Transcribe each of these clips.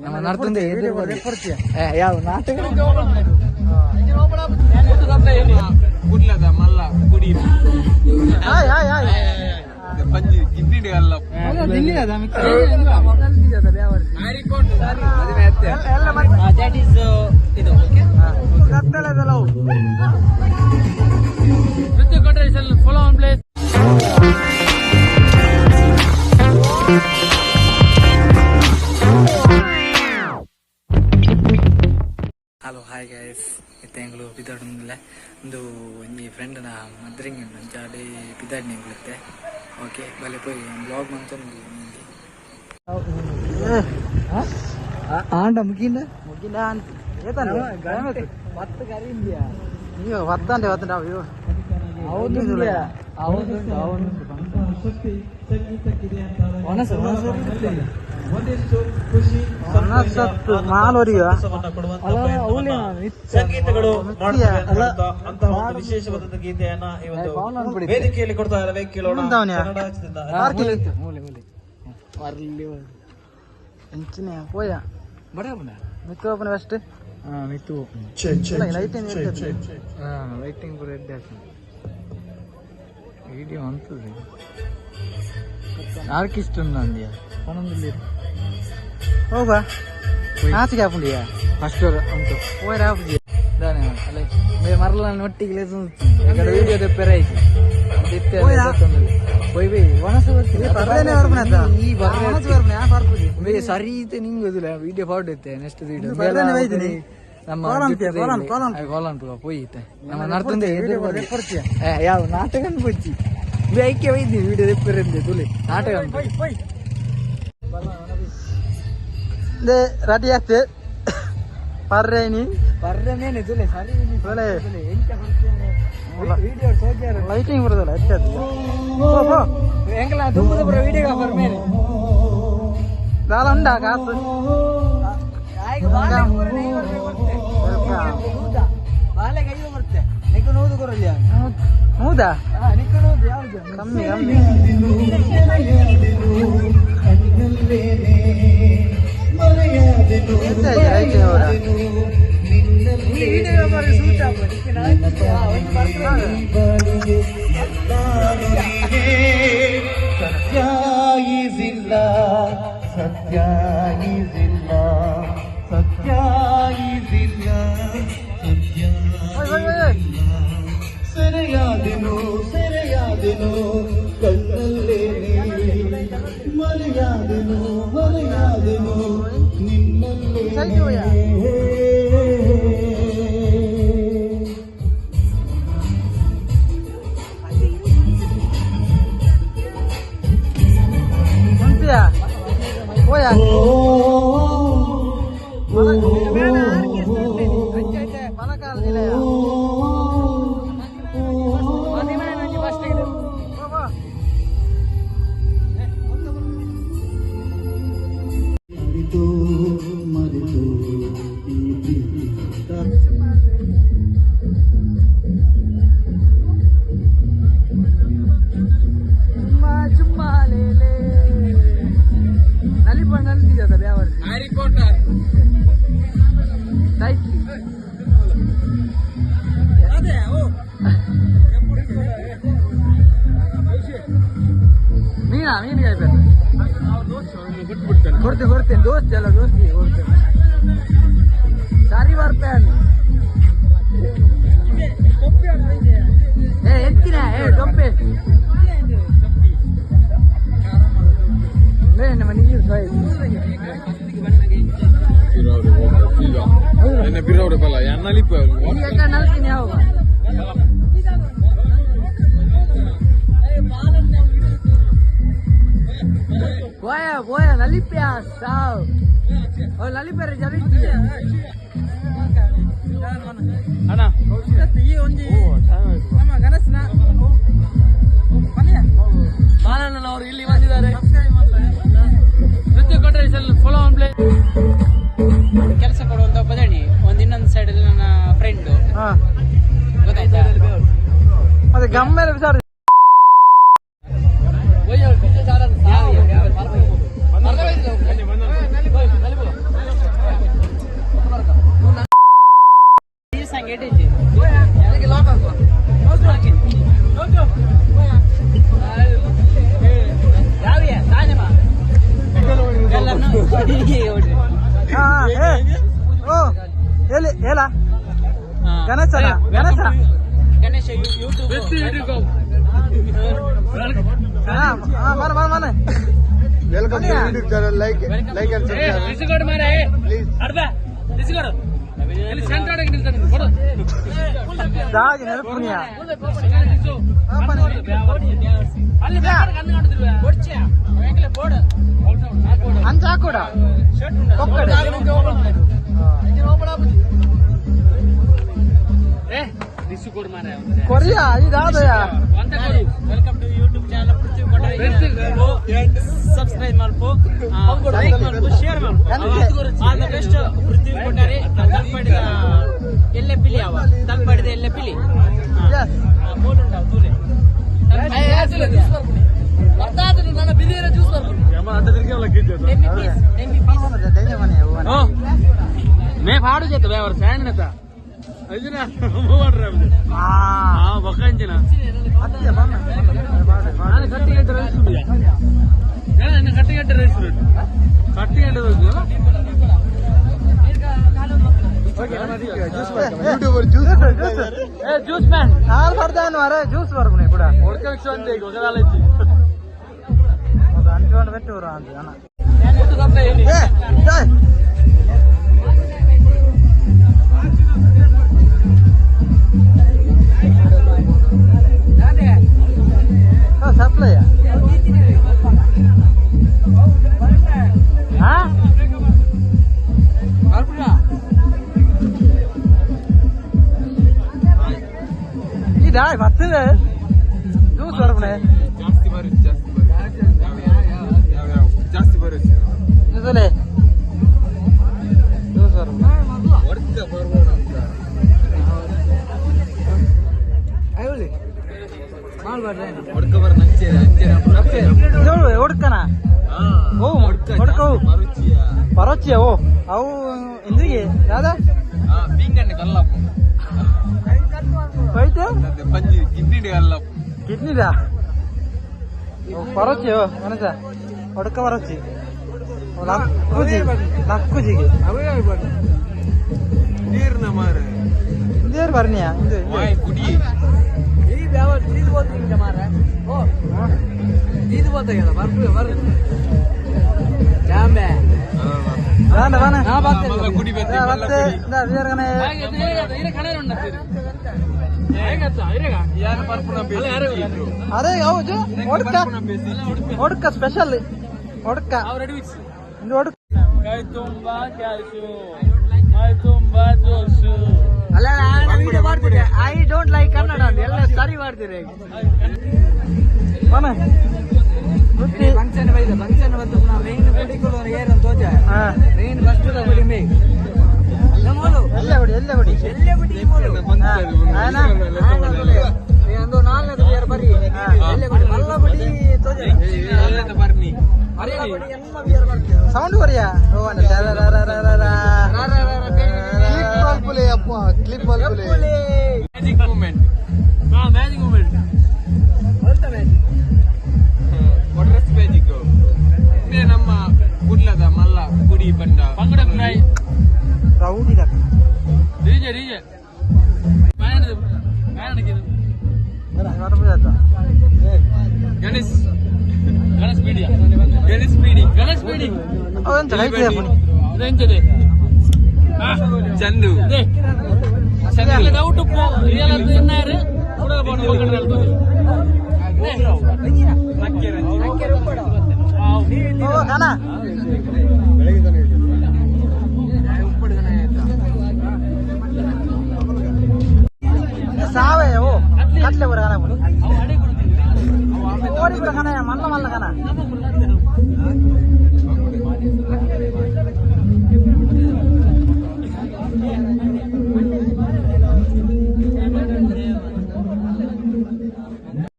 ನಮ್ಮ ನರ್ತುಂದೆ ಯಾವ ನಾಟಕ. ಕುಡ್ಲದ ಮಲ್ಲ ಕುಡಿ. Hi hi hi. ಪಂಜಿ ಗಿಡ್ಡಿ ಅಲ್ಲ. That is ಇದು ಓಕೆ. ಕತ್ತಲೆದಲ್ಲ. Follow on place. Hello, hi guys. ಇತ್ತೆ ಎಂಕುಲು ಪಿದಾಡುಂದಿಲ್ಲ. ಒಂದು ಒಂಜಿ ಫ್ರೆಂಡ್ನ ಮದ್ರಿಂಗ್ ಉಂಡು, ಅಂಚಾಡೆ ಪಿದಾಡ್ನಿ ಎಂಕುಲು. ಓಕೆ, ಬಲೆ ಪೋಯಿ ಬ್ಲಾಗ್ ಮಂತೊಂದು. ಆಂಡ ಮುಗಿಂದ. ಮುಗಿನ. ಪತ್ತು ಕರಿಂದ್ಯಾ? ಅಯ್ಯೋ, ವದ್ದಂಡೆ ವದ್ದಂಡೆ ಅಯ್ಯೋ. ಹೌದು ಹೌದು ಹೌದು. ಒಣಸು ಒಣಸು. ಒಣಸತ್ತು ಮಾಲೋರಿಯ. ಅಲ್ಲ. ಸಂಗೀತಗಳು ಮಾಡ್ತವೆ ಅಂತ ಹೇಳ್ತಾ ಅಂತಹ ಒಂದು ವಿಶೇಷವಾದ ಗೀತೆಯನ್ನ ಈ ಒಂದು ವೇದಿಕೆಯಲ್ಲಿ ಕೊಡ್ತಾ ಇದ್ದಾರೆ ಕೇಳೋಣ. ಮುಂದವನ್ಯಾ? ಕನ್ನಡ ರಾಜ್ಯದಿಂದ. ಮೂಲೆ ಮೂಲೆ ಮರ್ಲಿ. ಎಂಚಿನ ಪೋಯ. ಬಡ. ಮಿತ್ತು ಓಪನ್ ಅಷ್ಟೇ. ಹಾ, ಮಿತ್ತು. ಲೈಟಿಂಗ್. ಹಾ, ಲೈಟಿಂಗ್ ಪೂರ ಎಡ್ಡೆ ಆಗ್ತದೆ. ವಿಡಿಯೋ ಅಂತದೆ. ಆರ್ಕೆಸ್ಟ್ರಾ ಉಂಡು ಅಂದ್ಯಾ ಪನೊಂದುಲ್ಲೆರ್. ಹೋಗ ಆಚೆಗೆ ಹಾಪುಂಡಿಯಾ. ಫಸ್ಟ್ ಉಂಟು. ಹೋಯ್ರ ಹಾಪುಜಿ. ದಾನೆ ಅಲ್ಲ ಮೇ ಮರಲ ಒಟ್ಟಿಗೆ ವಿಡಿಯೋ ತೆಪ್ಪೆರ ಆಯ್ತು ಇತ್ತೆ. ಹೋಯ್ರಾ? ಪೋಯ್ ಬೈ ಒಣಸು. ಬರ್ಲೇನೆ ಬರ್ಪುನತ್ತ. ಈ ಬರ್ರೆ. ಬರ್ಪುನೆ ಬರ್ಪುಜಿ. ಬೇ ಸರಿ ಇತ್ತೆ ನಿಂಗೆ ಗೊತ್ತಿಲ್ಲ, ವಿಡಿಯೋ ಫಾರ್ಡ್ ಇತ್ತೆ ನೆಕ್ಸ್ಟ್ ವಿಡಿಯೋ. ಬರ್ಲೇನೆ ಬೈದಿನಿ. ನಮ್ಮ ಕೋಲಂ ಪೇ, ಕೋಲಂ, ಕೋಲಂ. ಕೋಲಂ ಪೋಯಿ ಇತ್ತೆ ನಮ್ಮ ನರ್ತುಂದೆ. ಪೊರ್ಚಿಯ. ಯಾವ ನಾಟಕ ಪೊಚ್ಚಿ ಬೇ ಐಕ್ಯ ವೈದ್ಯ ವಿಡಿಯೋ ತೆಪ್ಪೆರಂದೆ ತುಲೆ ನಾಟಕ. ದೆ ರೆಡಿ ಆಯ್ತು ಪರ್ರೇನಿ. ಬರ್ರನೇನೆ ತುಲೆ ಸರಿ. ತುಲೆ. ತುಲೆ ಎಂಚ ಬರ್ತೇನೆ ವಿಡಿಯೋ ಸೋಕ್ಯಾರ. ಲೈಟಿಂಗ್ ಬರೋದಲ್ಲ ಹೆಚ್ಚು ಪೋ ಪೋ. ಎಂಕಲ ದುಂಬುದ ಪುರ ವಿಡಿಯೋ ಬರ್ಮೇಲೆ. ದಾಲ ಉಂಡಾ ಕಾಸು? ಆಯ್ಕೆ ಬಾಳೆ ಪೂರ ನೈ ಬರ್ಬೇಕು ಕೊಡ್ತೆ. ನೂದ ಬಾಳೆ ಕೈಯು ಬರ್ತೆ ನಿಕ್ಕು ನೂದು ಕೊರಲಿ. ಹೌದಾ? ಹಾ, ನಿಕ್ಕು ನೂದು ಯಾವ್ದು? ಕಮ್ಮಿ ಕಮ್ಮಿ. ಹೆಚ್ಚಾಯ್ತು ಲೈಟಿಂಗ್ ಅವರ. ಈ ವಿಡಿಯೋ ಬರೋ ಸೂಟ್ ಆಪ ನಿಕ್ಕು ನಾಲ್ಕು ಒಂದು ಬರ್ತದೆ. ಸತ್ಯ ಈಸಿಲ್ಲ, ಸತ್ಯ ಈಸಿಲ್ಲ, ಸತ್ಯ ಈಸಿಲ್ಲ, ಸತ್ಯ. ಓಯ್ ಓಯ್ ಓಯ್ ಓಯ್. ಸೆರೆಯಾದೆನು, ಸೆರೆಯಾದೆನು ಕಣ್ಣಲ್ಲೇನೆ, ಮರೆಯಾದೆನು, ಮರೆಯಾದೆನು ನಿನ್ನಲ್ಲೇ. ಸೈಜ್ ಹೋಯ. ಉಂಟಿಯಾ ಹೋಯ. ಮಲಕಾಲ ನಿಲಯ. ಪೋ, ಪೋ. ಮರೆತು ಮರೆತು ಈ ಪ್ರೀತಿ. ಚುಮ್ಮಾ ಚುಮ್ಮಾ ಲೇಲೆ ನಲಿಪ ನಲಿತಿದ್ದದ ಬ್ಯಾವರ್ ಟೈಟ್. ಮೀನಾ ಮೀನಿಗೆ ಕೊಡ್ತೇನೆ ಕೊಡ್ತೇನೆ ದೋಸ್ತಿ ಅಲ್ಲ, ದೋಸ್ತಿ ಕೊಡ್ತೇನೆ. ಸರಿ ಬರ್ತೇನೆ. ಏ ಎತ್ತಿನ ಏ ಡೊಂಪೆ ನಮ್ಮ ನೀರು. ಬಿರೋಡು ಬಲ್ಲ ಎನ್ನಲಿಪ್ಪ. ಈಗ ನಲ್ತೀನಿ ಯಾವಾಗ? ಹೋಯ ಹೋಯ ನಲಿಪ್ಯ ಸಾವ್ ಓ ನಲಿಪೆರೆ ಜರಿ. ಅಣ್ಣ. ಈ ಒಂಜಿ ನಮ್ಮ ಗಣೇಶನ ಬಾಲಣ್ಣನವರು ಇಲ್ಲಿ ಬಂದಿದ್ದಾರೆ. ಫಾಲೋ ಆನ್ ಪ್ಲೇ. ಕೆಲಸ ಕೊಡುವಂತ ಒಬ್ಬ ದಣಿ ಒಂದು, ಇನ್ನೊಂದು ಸೈಡ್ ಅಲ್ಲಿ ನನ್ನ ಫ್ರೆಂಡ್. ಹಾ. ಗೊತ್ತಾಯ್ತಾ? ಮತ್ತೆ ಗಮ್ಮೇಲೆ ವಿಚಾರ. ಹಾ ಏ ಓ ಎಲ್ಲಿ ಹೇಳ ಗಣೇಶನ ಗಣೇಶ. ಗಣೇಶ ಯೂಟ್ಯೂಬ್. ಹಾ ಹಾ ಮನೆ ಮನೆ ಮನೆ. Welcome to YouTube channel, like like and subscribe please. ದಾಗಿ ನೆನಪುನಿಯ. ಅಂಚ ಹಾಕೂಡ ಕೊಕ್ಕಡೆ. ಕೊರಿಯಾ ಇದಾದಯ. Welcome to YouTube channel Prithvi Kottari. Subscribe ಮಲ್ಪು, ಲೈಕ್ ಮಲ್ಪು, ಶೇರ್ ಮಲ್ಪು. All the best Prithvi Kottari. ತಲ್ಪಡಿದ ಎಲ್ಲೆ ಪಿಲಿ ಅವ, ತಲ್ಪಡಿದ ಎಲ್ಲೆ ಪಿಲಿ. ಎಸ್. ಬೋಲುಂಡಾವ್ ತೂಲೆ. మే పాడు చేత ఎవరు ఫ్యాన్ నేత ಐದಿನ ఒక ಇಂಚಿನ ನಾನು ಕಟ್ಟಿಗೆ ರೈಸ್ ಕಟ್ಟಿಗೆ ರೈಸ್ ಕಟ್ಟಿಗೆ. YouTuber juice. ಏ ಜ್ಯೂಸ್ ಮ್ಯಾನ್. ನಾಲ್ ಬರ್ದಾನು ಅರೆ ಜ್ಯೂಸ್ ಬರ್ಬುನಿ ಕೂಡ. ಒಡ್ಕ ಅಂತೆ ఒకదాలైతే. ಅಂಚು ಬೆಟ್ಟು ಅಂತ ಅಣ್ಣ. ಏ ಡೇಯ್. ಓ, ಸಪ್ಲೈಯ ಹಾ ಈ ಡಾಯ್ ಬರ್ತದೆ ಜ್ಯೂಸ್ ಬರ್ಬುನೆ. ಜಾಸ್ತಿ ಬರುತ್ತೆ, ಜಾಸ್ತಿ ಬರುತ್ತೆ, ಯಾವ ಯಾವ ಜಾಸ್ತಿ ಬರುತ್ತೆ. ಜ್ಯೂಸಲೆ ಜ್ಯೂಸ್ ಬರ್ಬುನೆ. ಒಡ್ಕ ಬರ್ಬೋದು ಅಂತ. ಒಡ್ಕ ಬರ ನಂಚೆ ಅಂಚೆ. ಒಡ್ಕನ ಓ ಒಡ್ಕ ಪರೋಚಿಯ ಓ ಅವು ಇಂದಿಗೆ ಯಾವ್ದ. ಬೀಂಗಣ್ಣೆ ಕಲ್ಲಪ್ಪು. ಹೋಯ್ತು. ಪಂಜಿ ಕಿಡ್ನಿ ಕಲ್ಲಪ್ಪು. ಕಿಡ್ನಿದ ಪರೋಚಿ ಓ ಮನಸ ಒಡ್ಕ ಪರೋಚಿ ಲಕ್ಕುಜಿ ಲಕ್ಕುಜಿಗೆ. ನೀರ್ನ ಮಾರ. ಇಂದೇರು ಬರ್ನಿಯಾ ಇಂದು. ವಾಯ್ ಕುಡಿ. വേണ്ട വേണ. ಮಲ್ಲ ಕುಡಿ ಬತ್ತಿ ಮಲ್ಲ ಕುಡಿ. ಯಾರು ಪರ್ಪುನ ಬೇಸಿ. ಅದೇ ಹೌದು, ಒಡ್ಕ ಒಡ್ಕ ಸ್ಪೆಷಲ್ ಒಡ್ಕ ಇಂದು ಒಡ್ಕ. ಕೈ ತುಂಬಾ ಕ್ಯಾಶು, ಮೈ ತುಂಬಾ ಜೋಶು. ಅಲ್ಲ, ವಿಡಿಯೋ ಮಾಡ್ತಿದ್ದೆ. I don't like Kannada ಅಂತ ಎಲ್ಲ ಸರಿ ಮಾಡ್ತೀರಿ. ಫಂಕ್ಷನ್ ಬೈದ ಫಂಕ್ಷನ್ ಬಂದು ಮೇನ್ ಕುಡಿಕೊಳ್ಳೋರು ಏರ್ ತೋಜ. ಹಾ. ಮೇನ್ ಫಸ್ಟ್ ಗುಡಿ ಮೇ ನಮ್ಮೋಲು. ಎಲ್ಲ ಗುಡಿ, ಎಲ್ಲ ಗುಡಿ. ಎಲ್ಲೇ ಗುಡಿ ಮೂಲು. ಒಂದು ನಾಲ್ಕನೇ ಬಿಯರ್ ಬರಿ ಎಲ್ಲೇ ಗುಡಿ ಮಲ್ಲ ಗುಡಿ ತೋಜ. ಬರ್ನಿ. ಮಲ್ಲ ಗುಡಿ ಎಮ್ಮ ಬಿಯರ್ ಬರ್ತೇವೆ. ಸೌಂಡ್ ಬರಿಯಾ ಓ ಅಣ್ಣ ಕ್ಲಿಪ್ ಮಲ್ಪುಲೆ ಅಪ್ಪ, ಕ್ಲಿಪ್ ಮಲ್ಪುಲೆ. ಮ್ಯಾಜಿಕ್ ಮೂಮೆಂಟ್, ಹಾ ಮ್ಯಾಜಿಕ್ ಮೂಮೆಂಟ್. ಒಡ್ರೆಸ್ ಮ್ಯಾಜಿಕ್ ಇದೇ ನಮ್ಮ ಕುಡ್ಲದ ಮಲ್ಲ ಕುಡಿ ಬಂಡ ಬಂಗಡ fry. Rowdy. DJ DJ Ganesh Ganesh ಪೀಡಿಯ ಗಣೇಶ್ ಪೀಡಿ ಗಣೇಶ್ ಪೀಡಿ. ಎಂತ ಕೈತಿದೆ ಪುನಿ. ಎಂತದೆ ಚಂದು ಚಂದು ಡೌಟ್ ಉಪ್ಪು ರಿಯಲ್ ಅಂತ ಎನ್ನಾರು ಕೂಡ ಓ ಕಣ. ಬೆಳಗ್ಗೆ ತನಕ ಇದೆ. ಸಾವೆ ಓ ಕಟ್ಲೆ ಬರ ಕಣ ಪುನಿ ಓಡಿ ಕೂಡ ಕಣ ಮಲ್ಲ ಮಲ್ಲ ಕಣ.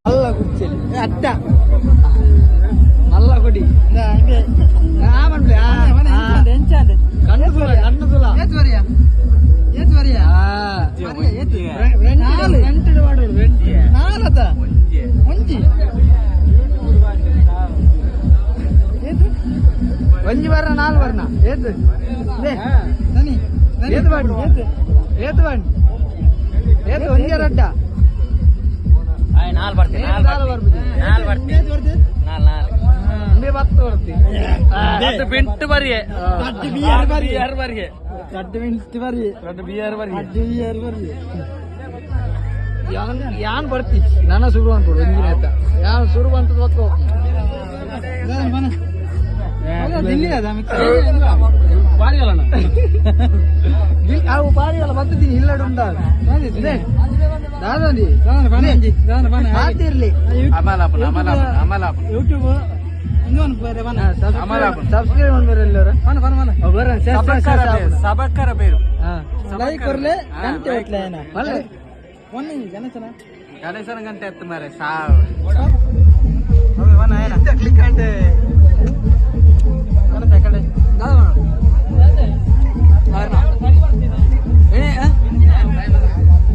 ಮಲ್ಲ ಗುಡ್ಚಲಿ ಅತ್ತ ಮಲ್ಲ ಗುಡಿ. ಆ ಮನ್ಲೆ ಆ ಒಂಜಿ ಬರ್ರ ನಾಲ್ ಬರ್ನ ಏತ್ ಏತ್ ಬಾಡಿ ಏತ್ ಬಾಡಿ ಏತ್ ಒಂಜಿ ರಡ್ಡ ನಾಲ್ ಬರ್ತೀನಿ. ನಾಲ್ ಬರ್ಪುಜಿ. ನಾಲ್ ಬರ್ತೀನಿ. ಏತ್ ಬರ್ತಿ? ನಾಲ್ ನಾಲ್. ಒಂದೇ ಬತ್ತು ಬರ್ತಿ. ಬೆಂಟು ಬರಿಯೆ. ಬಿಯರ್ ಬರಿ. ಬಿಯರ್ ಬರಿಯೆ. ರಡ್ಡು ಮಿಂಟ್ ಬರಿ. ರಡ್ಡು ಬಿಯರ್ ಬರಿಯೆ. ರಡ್ಡು ಬಿಯರ್ ಬರಿ. ಯಾನ್ ಯಾನ್ ಬರ್ತಿ ನನ್ನ ಶುರು ಅನ್ಕೊಡು ಒಂದಿನ ಆಯ್ತಾ ಯಾನ್ ಶುರು ಅಂತ ಬಕ್ಕ. ಅವು ಬಾರಿಯಲ್ಲ ಬತ್ತಿದ್ದೀನಿ ಇಲ್ಲಡು ಉಂಡ ದಾದಂದಿ ಇರ್ಲಿ. ಯೂಟ್ಯೂಬ್ ಸಬ್ಸ್ಕ್ರೈಬ್ ಮಾಡ್ಬಾರ ಎಲ್ಲರೂ. ಸಬಕ್ಕರ ಬೇರು. ಲೈಕ್ ಕೊರ್ಲೆ ಗಂಟೆ ಒಟ್ಲೆ ಮಲ್ಲೆ ಗಣೇಶನ ಗಂಟೆ ಎತ್ತು ಮಾರೆ ಸಾವು. ಕ್ಲಿಕ್ ಅಂಟೆ.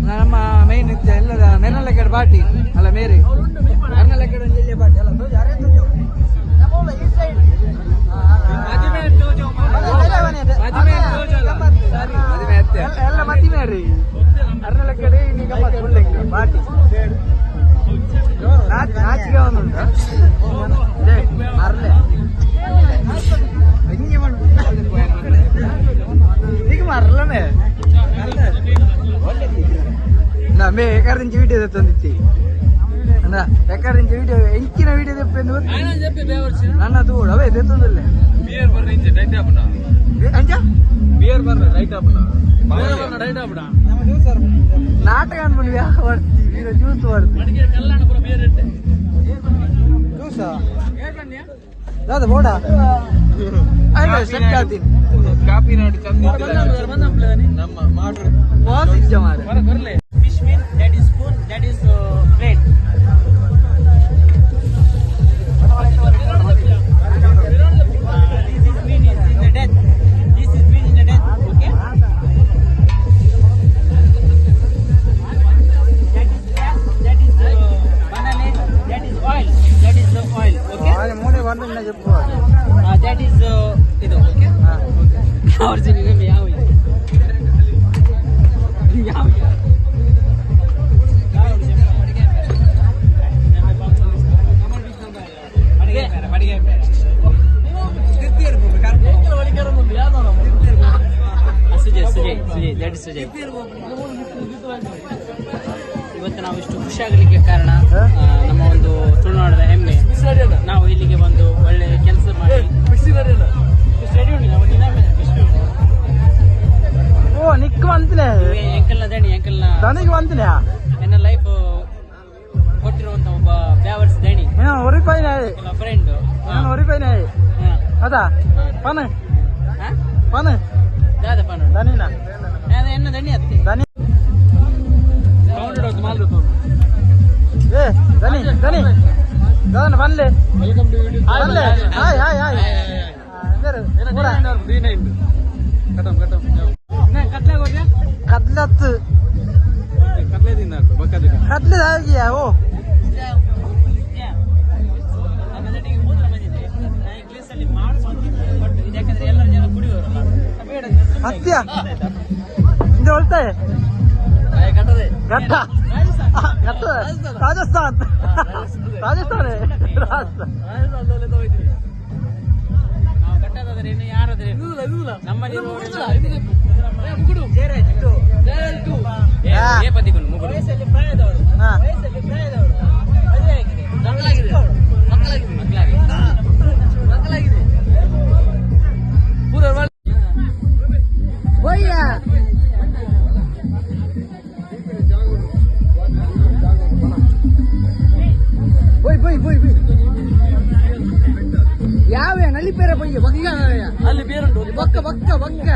ನಮ್ಮ ಮೈನ್ ಎಲ್ಲದ ಮೆರನಲೆಕ್ಕಡ ಬಾಟಿ ಅಲ್ಲ ಮೇರಿ ಮೆರನಲೆಕ್ಕಡ ಒಂಜಿ ಎಲ್ಯ ಬಾಟಿ ಅಲ್ಲ ತೋಜು ಅರೆ ತೋಜು ಈ ಸೈಡ್. ಎಲ್ಲ ಮದಿಮೆ ರೀ ಅರ್ನಲೆಕ್ಕಡೆ ಇನ್ನೀಗ ಗಮ್ಮತ್ತು ಬಾಟಿ ನಾಚಿಗೆ ಒಂದುಂಟು ಮರ್ಲೆ ಹಿಂಗೆ ಈಗ ಮರ್ಲಮೆ ನಾ ಮೇ ಏಕಾರಿಂಚ ವಿಡಿಯೋ ತಂದಿತ್ತಿ ಅಂದ ಏಕಾರಿಂಚ ವಿಡಿಯೋ ಎಂಚಿನ ವಿಡಿಯೋ ತೆಪ್ಪೆಂದು ನನ್ನ ತೂಡು ಅವೇ ತೆತ್ತೊಂದಿಲ್ಲ. ಬಿಯರ್ ಬರ್ರ ಇಂಚೆ ಡೈಟ್ ಆಪುನ. ಅಂಚ. ಬಿಯರ್ ಬರ್ರ ಡೈಟ್ ಆಪುನ. ಡೈಟ್ ಆಪುನ. ನಾಟಕ ಅನ್ಕೊಂಡು ಯಾವ ಬರ್ತಿ ವೀರ ಜ್ಯೂಸ್ ಬರ್ತಿ. ಜ್ಯೂಸಾ ದಾದ ಬೋಡ ಆಯ್ತು ಸೆಟ್ ಆತೀನಿ. ಕಾಪಿ ನಾಡು ಚಂದ ನಮ್ಮ ಮಾಡ್ರು. ಬಾಸ್ ಇಜ್ಜ ಮಾರೆ. Fish mean that is spoon, that is plate. This is mean is in the death. This is mean in the death. Okay. That is gas. That is banana. That is oil. That is the oil. Okay. ಮೂಡೆ ಒಂದು చెప్పు. That is ಇದು okay. Original ಯಾವ ಯಾವ Sujay Sujay Sujay that is Sujay. ಇವತ್ತು ನಾವು ಇಷ್ಟು ಖುಷಿಯಾಗಲಿಕ್ಕೆ ಕಾರಣ ನಮ್ಮ ಒಂದು ತುಳುನಾಡಿನ ಹೆಮ್ಮೆ. ನಾವು ಇಲ್ಲಿಗೆ ಬಂದು ಒಳ್ಳೆ ಕೆಲಸ ಮಾಡಿ ರೆಡಿ ಉಂಟು ನಾವು ನಿನ್ನ. ಓ ನಿಕ್ ಬಂತನೆ. ಎಂಕಲ್ನ ದಣಿ ಎಂಕಲ್ನ. ದನಿಗೆ ಬಂತನೆ. ನನ್ನ ಲೈಫ್ ಕೊಟ್ಟಿರುವಂತ ಒಬ್ಬ ಬ್ಯಾವರ್ಸ್ ದಣಿ. ಒರಿಪೈನ. ಫ್ರೆಂಡ್. ಒರಿಪೈನ ಅದಾ ಪನ ಪನ. ದಾದಪ್ಪ ನೋಡು. ದನಿನ. ಎನ್ನ ದಣಿ ಅತ್ತೆ. ದನಿ ಏ ದನಿ ದನಿ ದಾನ ಬನ್ಲೆ ಬನ್ಲೆ hi hi hi ಕದ್ಲತ್ತು ಕದ್ಲದ ಆಗಿಯಾ ಓ. ನನ್ನ ದಣಿಗೆ ಮೂತ್ರ ಬಂದಿದೆ. ನಾನು ಇಂಗ್ಲೀಷ್ ಅಲ್ಲಿ ಮಾಡಿಸ್ಕೊಂತಿದ್ದೆ ಬಟ್ ಯಾಕಂದ್ರೆ ಎಲ್ಲರ ಜನ ಕುಡಿಯೋರಲ್ಲ ಬೇಡ ಅಂತ ಸುಮ್ನೆ. ಸತ್ಯ ಇದು ಹೊಳ್ತಾಯ ಗಟ್ಟ ಗಟ್ಟ ರಾಜಸ್ಥಾನ್ ರಾಜಸ್ಥಾನ ರಾಜಸ್ಥಾನ್. ನಾವು ಕಟ್ಟದಾದ್ರೆ ಇನ್ನು ಯಾರಾದ್ರೆ ನಮ್ಮಲ್ಲಿ ಹಾ. ವಯಸ್ಸಲ್ಲಿ ಪ್ರಾಯದವರು. ಹಾ. ವಯಸ್ಸಲ್ಲಿ ಪ್ರಾಯದವರು ಮದುವೆ ಆಗಿದೆ ಮಕ್ಕಳಾಗಿದೆ ಮಕ್ಕಳಾಗಿದೆ ಮಕ್ಕಳಾಗಿದೆ. ಒಯ್ಯ ಬೊಯ್ ಬೊಯ್ ಬೊಯ್ ಬೊಯ್ ಯಾವ ನಲಿಪೇರ ಬೊಯ್ಯ ಬಕ್ಕ. ಅಲ್ಲಿ ಬೇರುಂಟು. ಬಕ್ಕ ಬಕ್ಕ ಬಕ್ಕ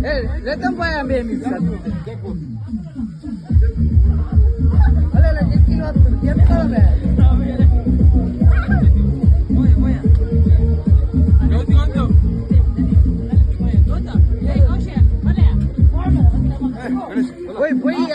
ಏ ರೇತಂಪಾಯ ಅಂಬೆ ಮಿಸ್ ಅಲ್ಲ ಅಲ್ಲ ಜಕ್ಕಿನ ಕೆಂಪಳಮೆ. ಒಯ್ ಬೊಯ್ಯ.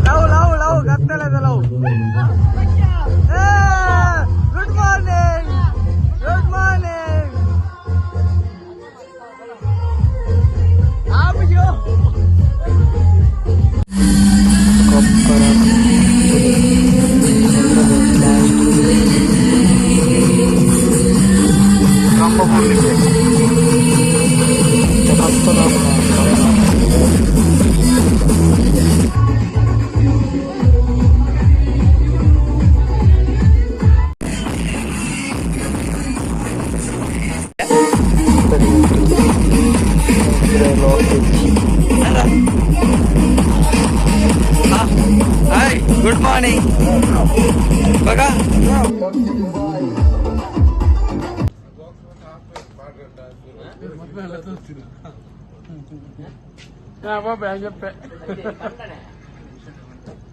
ಲವ್ ಲವ್ ಲವ್ ಕತ್ತಲೆದ love. Good morning, good morning. ಆಪಿಜೋ. ಕೊಪ್ಪರ ಲಾಸ್ಟ್ ಕಂಬ ಬೂರ್ಲಿಕ್ಕೆ. ಕತ್ತಲ. ಹಾಯ್, ಗುಡ್ ಮಾರ್ನಿಂಗ್ ಬಗ.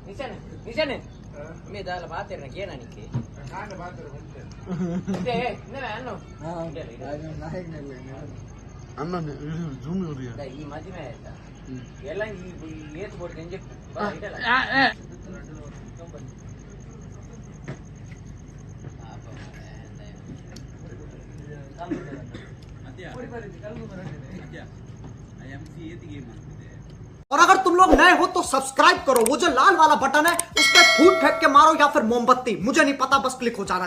ನಿಶಾನೆ, ನಿಶಾನೆ, ಮೇ ದಾಲ ಬಾತೆರ್ನ ಕೇನಾನಿಕ್ಕೆ. ಈ ಮದಿಮೆ ಆಯ್ತಾ ಎಲ್ಲ ಈ ಏತ್ ಬೋರ್ಡ್ ನೆಂಜೆ ಬಾ ಇಡಲ್ಲ. और अगर तुम लोग नए हो तो सब्सक्राइब करो। वो जो लाल वाला बटन है, उस पर फूट फेंक के मारो या फिर मोमबत्ती, मुझे नहीं पता, बस क्लिक हो जाना।